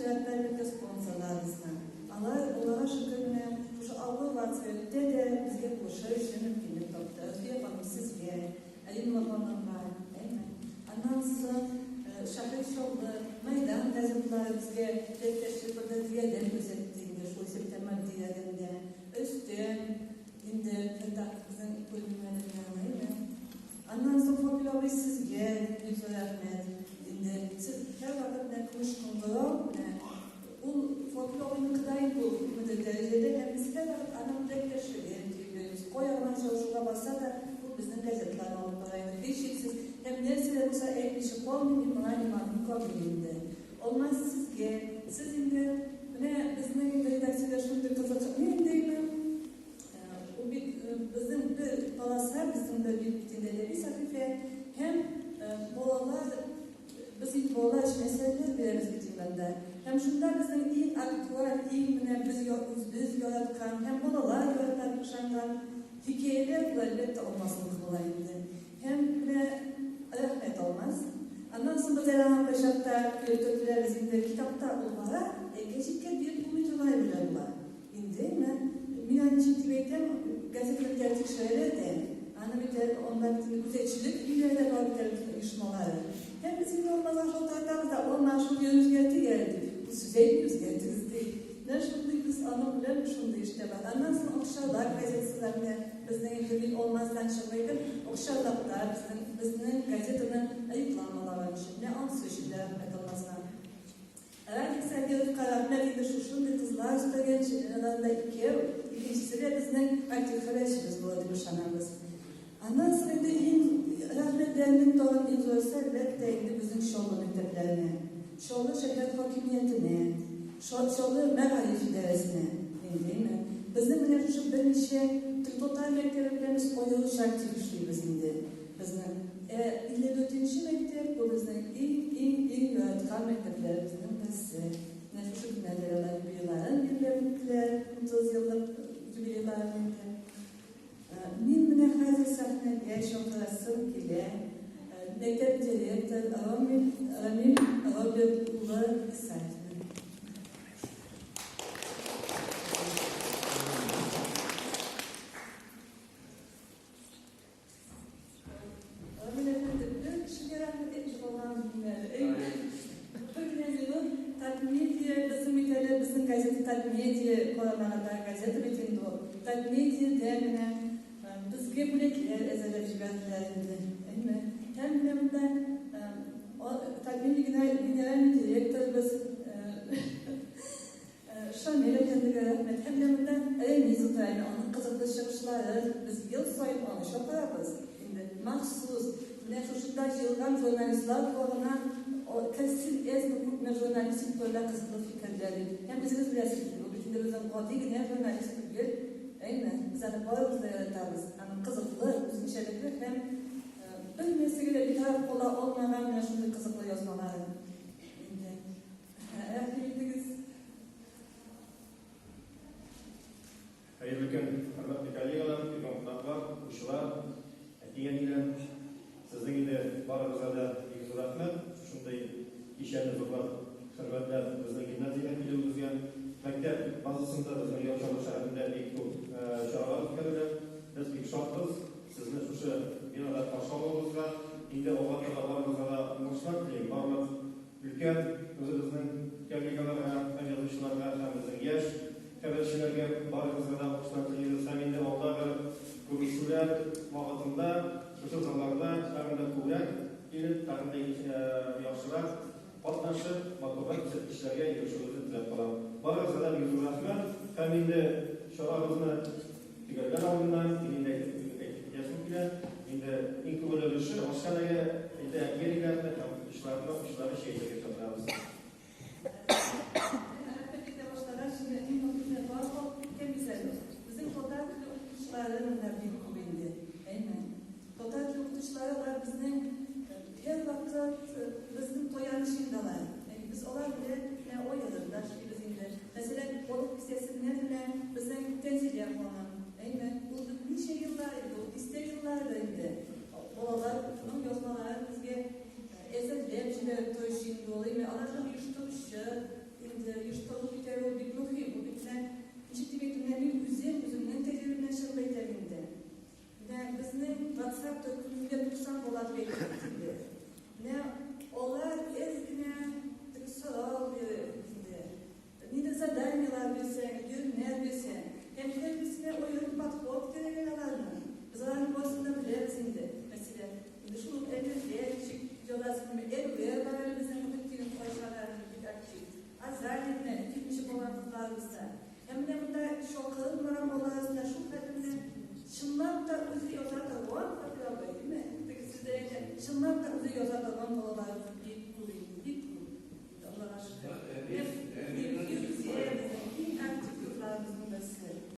чиратта, әлбәттә, спонсорларыбызга. Алар, Аллага шөкер, менә шушы авыр вазгыятьтә дә безгә булышыр өчен мөмкинлек тапты. Рөфия ханым, сезгә, Алина ханымга, әйме? Аннан соң Шәһри Чаллы, Мәйдан газетлары безгә теләктәшлек белдерде, ярдәм күрсәтте инде, шул исәптән матди ярдәм дә. Рөстәм, инде Фәттахов безнең күренмәде, әйме? Аннан соң Факил абый сезгә бик зур рәхмәт. Инде сез һәрвакыт менә көмеш кыңгырау, менә ул Факил абыйныкы да инде ул күпмедер дәрәҗәдә һәм без һәрвакыт аның теләктәшлеген тоймыйбыз. Кая гына очрашуга барса да, ул безнең газеталарны алып бара инде, һичшиксез. Һәм нәрсә дә булса әйтмичә калмый, мин моңа иманым камил инде. Алмаз, сезгә, сез инде менә безнең инде редакциядә шундый кызык, мин димме, Ул бит безнең бер полоса, безнең бер бит бит инде әдәби сәхифә һәм балалар, без инде балалар өчен әсәрләр бирәбез бит инде анда. Һәм шунда безнең иң актуаль, иң менә без үзебез яраткан һәм балалар ярата дип ышанган хикәяләр ул, әлбәттә, Алмазныкы була инде. Һәм менә рәхмәт, Алмаз. Аннан соң без әле аңа кайчакта көлеп төртеләбез инде, китапта ул бара, ә гәҗиткә биреп булмый торган әйберләр була. Инде менә мин аны ничек дип әйтәм, газета бит әле тикшерәләр дә, аны бит әле анда бит инде күзәтчелек өйләре дә бар бит әле бөтен оешмалары. Һәм без инде Алмазга шалтыратабыз да, Алмаз, шундый үзгәртик әле дип. Ул сүз әйтми, үзгәртегез ди. Менә шундый без аның белән шундый эштә бар. Аннан соң Акчарлак газетасы да менә безнең инде мин Алмаздан чыгмыйдым, Акчарлакта безнең безнең газетаны рекламалаган өчен. Менә анысы өчен дә рәхмәт Алмазга. Радик Сабировка рәхмәт инде шушындый кызлар өстәгән өчен, алар да икәү, икенчесе дә безнең актив хәбәрчебез булыр дип ышанабыз. Аннан соң инде иң рәхмәтләрнең тагын иң зурысы, әлбәттә, инде безнең Чаллы мәктәпләренә, Чаллы шәһәр хакимиятенә, Чаллы мәгариф идарәсенә, инде, безнең менә шушы берничә татар мәктәбе белән без аеруча актив эшлибез инде. Безнең ә 54 нче мәктәп, бу безнең иң, иң, иң яраткан мәктәпләребезнең берсе. Менә шушы көннәрдә алар юбилейларын билгеләп үттеләр, 30 еллык юбилейларын инде. Мин менә хәзер сәхнәгә чакырасым килә мәктәп директоры Рамил, Рамил Роберт улы Исаевны. Рамил әфәнде, бер кешегә рәхмәт әйтми калган мин әле. Әйе. Бер генә минут. Татмедиа, безнең бит әле, безнең газета Татмедиа карамагындагы газета бит инде ул. Татмедиа дә менә безгә бүләкләр әзерләп җибәрделәр инде. Әйме? Һәм менә монда Татмедиа генеральный директорыбыз Шамил әфәндегә рәхмәт. Һәм дә монда Рәмис утыра, аның кызыклы чыгышлары, без ел саен аны чакырабыз. Инде махсус менә шушында җыелган журналистлар колагына керсен әзме-күпме журналистик турында кызыклы фикерләр дип. Һәм үзегез беләсез бит, ул бит инде безнең гади генә журналист түгел. Әйме, без аны барыбыз да яратабыз. Аның кызыклы, үзенчәлекле һәм бер нәрсәгә дә битараф кала алмаган менә шундый кызыклы язмалары. Инде Рәхим итегез. Хәерле көн, хөрмәтле коллегалар, килгән кунаклар, укучылар, әти-әниләр. Сезнең инде барыгызга да бик зур рәхмәт, шушындый кичәне зурлап, хөрмәтләп безнең гимназиягә килүегезгә. Мәктәп базасында безнең Яр Чаллы шәһәрендә бик күп чаралар үткәрелә. Без бик шатбыз, сезне шушы бинада каршы алуыбызга. Инде алга таба барыгызга да уңышлар телим. Барлык Өлкән үзебезнең коллегаларга һәм язучыларга һәм безнең яшь хәбәрчеләргә барыгызга да уңышлар телибез һәм инде алдагы күрешүләр вакытында шушы залларда тагын да күбрәк килеп, тагын да яхшырак катнашып, матуррак күрсәткечләргә ирешүегезне теләп калам. Барыгызга да бик зур рәхмәт һәм инде чарабызны төгәлләр алдыннан мин инде әйтеп китәсем килә, инде иң күңелле өлеше, ашханәгә инде әти-әниләрне һәм укытучыларны, укучыларны чәй эчәргә чакырабыз. Рәхмәт әйтә башлагач, инде мин моны бар алып киткән бит әле. Безнең татар теле укытучылары монда бик күп инде. Әйме? Татар теле укытучылары алар безнең һәрвакыт безнең таяныч инде алар. Без алар белән менә аерым да эшлибез инде. Мәсәлән, Балык Бистәсеннән менә безнең Тәнзилә ханым, әйме, ул ничә еллар инде, ул дистә еллардыр инде балаларның язмаларын безгә әзерләп җибәреп торучы инде ул, әйме, аларны оештыручы инде. яза торган.